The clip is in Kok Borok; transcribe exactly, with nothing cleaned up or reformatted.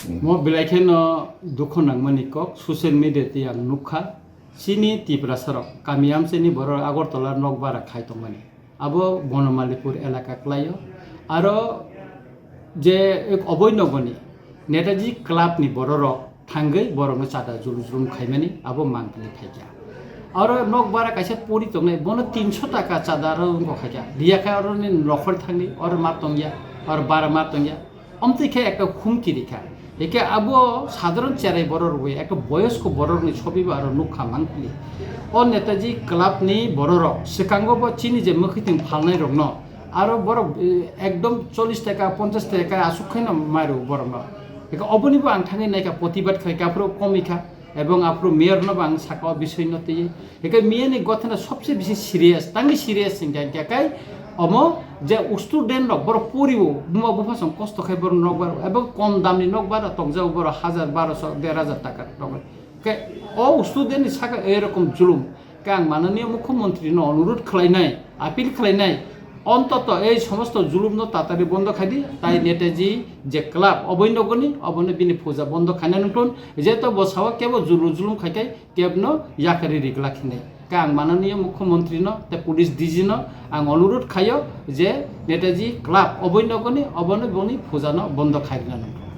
Mo belai kheno dukho nangmani kok, social media tei ang nukha, chini Tiprasarok kami amchaini borok Agartala nok bara khai tongmani. Abo Bonomalipur elaka kwlaio. Aro je Oboinogoni Netaji Club ni bororok thangwi borokno chada julum julum khaimani abo mangpili phaikha. Aro nok bara kaisa pori tongnai, bono tinso taka chada aro wngkha khaikha. Riya khe aro ni nokhor thangni, oro ma tongya, oro bara ma tongya. Omtwi khe ekta humki rikha. Hikhe abo sadharon cherai borok rwui ekta boyosko borokni sobibo aro nukha mangpili. O Netaji Club ni bororok swkango bo chini je mwkhwtwng phalnai rokno aro borok, eh, ekdom chollish taka, ponchash taka aswk khaino mairu borokno. Hikhe obonibo ang thangwi naikha, protibad khaikha, aphuru komikha, ebong aphuru mayor no bo ang sakha o bisoi no twiwi. Hikhe miyani gothana sobse bisi serious, tangwi serious hingkha hingkha khe omo je student rok borok porio, buma bupha song kosto khai borok nok bar, ebong kom damni nok bar tongjago borok hajar, barosho, der hajar taka tongwi. Khe o student ni saka erokom julum. Khe ang mananiya mukhyamantri no onurudh khlainai, appeal khlainai, ontoto ei somosto julum no tatari bondo khaidi, tai Netaji je club Oboinogoni, obono bini puja bondo khaina nungthun, jeto bo sao kebo julum julum khaikai kebno yakari ri glak hinwi. Khe ang mananiya mukhyamantri no tei police D G no ang onurudh khaio je Netaji club Oboinogoni, obono boni puja no bondo khairina nungthun.